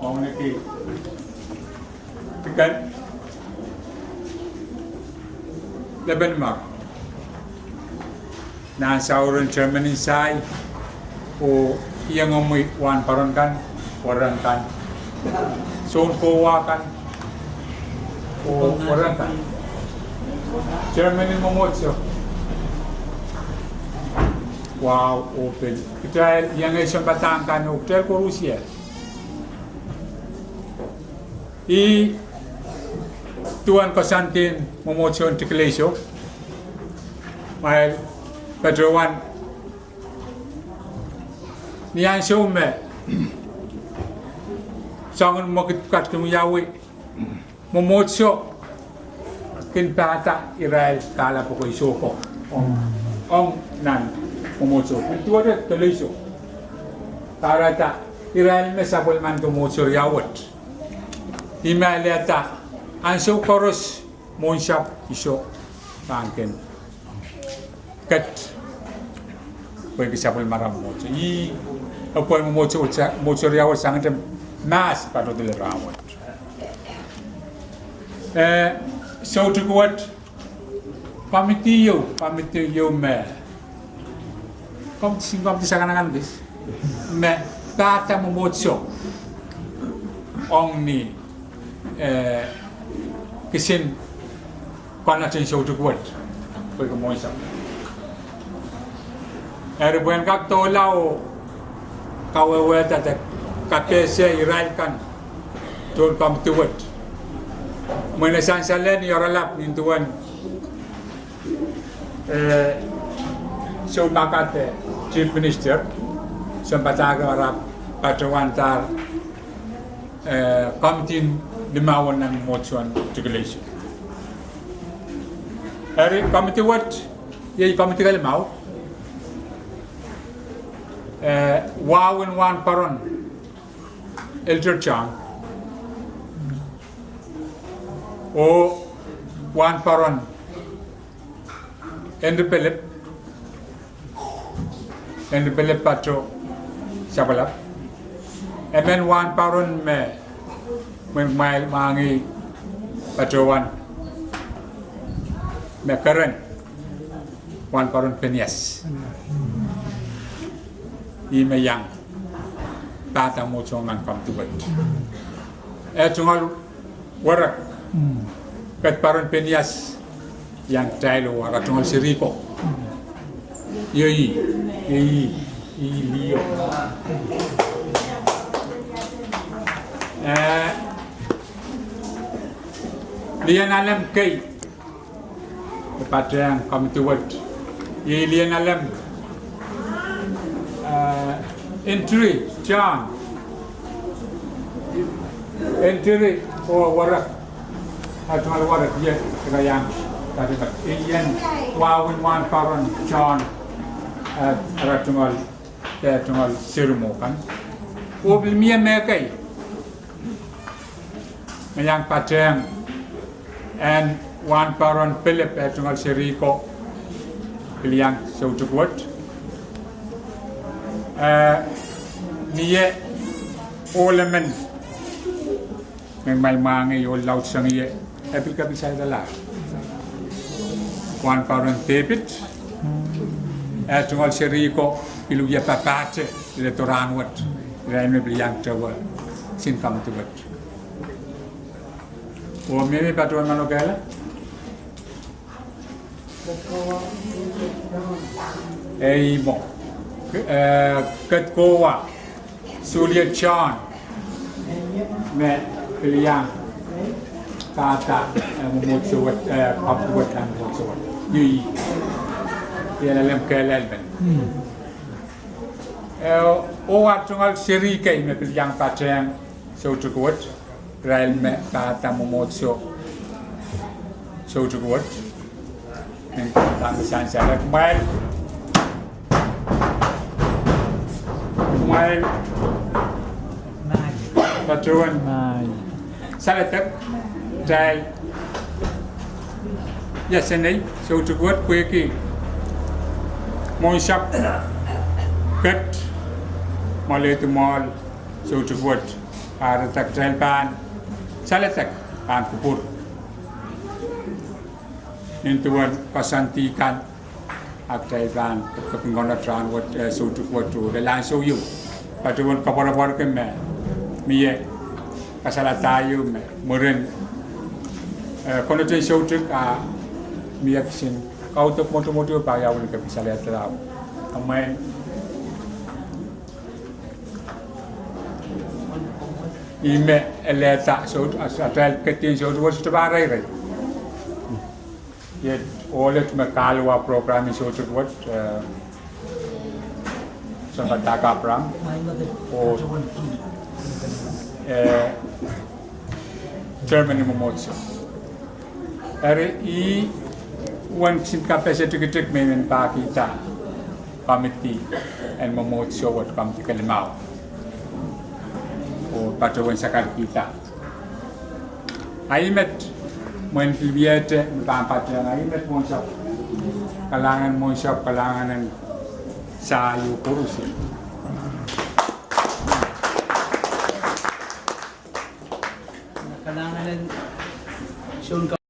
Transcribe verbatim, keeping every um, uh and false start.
Mwauneki tiken Lepen Mar nan sauren Germany sai, oh iengomwi wahnpoaron kan, werek kan, soun kowa kan, oh werek kan. Germany mwomwohdiso. Wow, oh pil. Kitail iengei sounpadahk kan oh kitail koarusie. Ih duwen koasoandi en mwomwohdiso en Tikileisho, kumwail patohwan ni ansou me soangen mwekid pwukat kin wiawi, mwomwohdiso kin pahda irail kahlap pwukoa sohpo ong, ong nan mwomwohdiso. Kin duwehte Tikileisho, kahrehda irail me sapwellimen mwomwohdiso riau wet. Ih me alehda ansou koaros mwohnsapw iso pahn kin ket pwehki sapwellimara mwomwohdiso. Ih, e pwehn mwomwohdiso, mwomwohdiso riau wet sangete mahs patohdo rahn wet. Eh, soutik wet, komiti ieu, komiti ieu me, komiti, komiti sakanakan kis, me pahda mwomwohdiso ong ni, eh, kisin konoten soutik wet pwehki mwohnsapw. Eri pwehn kak doula oh kawehwehda de kapehse irail kan tohn komiti wet. Mwein e sansal ni oaralap nin duwen, eh, sounpakad Chief Minister, sounpadahk ara patohwandahr eh, komiti limau nan mwomwohdiso en Tikileisho. Eri komiti wet, iei komiti kelimau, eh, wahwen wahnpoaron Elder John oh wahnpoaron Henry Philip, Henry Philip pato sapwalap. Emen wahnpoaron me, me mwail mwahngih patohwan me keren, wahnpoaron Phineas. Ih me iang pahda mwomwohdiso nan komiti wet. Eh, tungoal werek, ket poaron Phineas iang kitail oh ara tungoal seri ko. Iei, iei, iei Leo. Eh, Lien Alem kei me patehng komiti wet. Iei Lien Alem, eh, Henry John. Henry oh werek, eh, tungoal werek, iei kaiang, tarimat. Iei wahwen wahnpoaron John, eh, ara tungoal, eh, tungoal seri mwo kan. Oh pil mie mehkei me iang patehng en wahnpoaron Philip, eh, tungoal seri ko, pil iang soutik wet. Eh, mie ohl emen me mwail mwahngih oh laudsang ie, eh, pil kepil saledalahr. Wahnpoaron David, eh, tungoal seri ko, pil wie papahte, pil edo rahn wet, irail me pil iang towe kisin komiti wet. Oh mie me patohwan manokehla? Ei mwo. Eh, ket kowa, Suliet John, me pil iang pahda, eh, mwomwohdiso wet, eh, komiti wet nan mwomwohdiso wet. Iei, iei Lien Alem kehlail men. Eh, oh ar tungoal seri kei me pil iang patehng soutik wet, irail me pahda mwomwohdiso soutik wet. Nin kak sansal, kumwail, kumwail patohwan saledek kitail iasenei soutik wet pwehki mwohnsapw ket, mwoalehdi mwoahl soutik wet. Kahrehda kitail pahn saledek, pahn kupwur nin duwen koasoandi kan, a kitail pahn kepikipik konot rahnwet, eh, soutik wet oh lel ansou ieu. Patohwan koapworopworki me mie kasalehda ieu me mwurin, eh, konehten soutik a mie kisin kaudok mwotomwot ieu pahn wiawi ni kepin salehda. Amen. Ih me elehda sout, atail ketin soutik wet sohte pahn reirei. Iet ohl et me kahluwa program en soutik wet, eh, Sounpadahk Abraham, oh, eh, chairman en mwomwohdiso. Eri ih uwen kisin kapehse tikitik me I men pahkihda komiti en mwomwohdiso wet, komiti kelimau, oh patohwan sakarkihda. A ih met, mwein pil wiahte me pahn patehng, a ih met Mwohnsapw, kalahngan en Mwohnsapw, kalahngan en sahl oh koaros. Kalahngan en Soun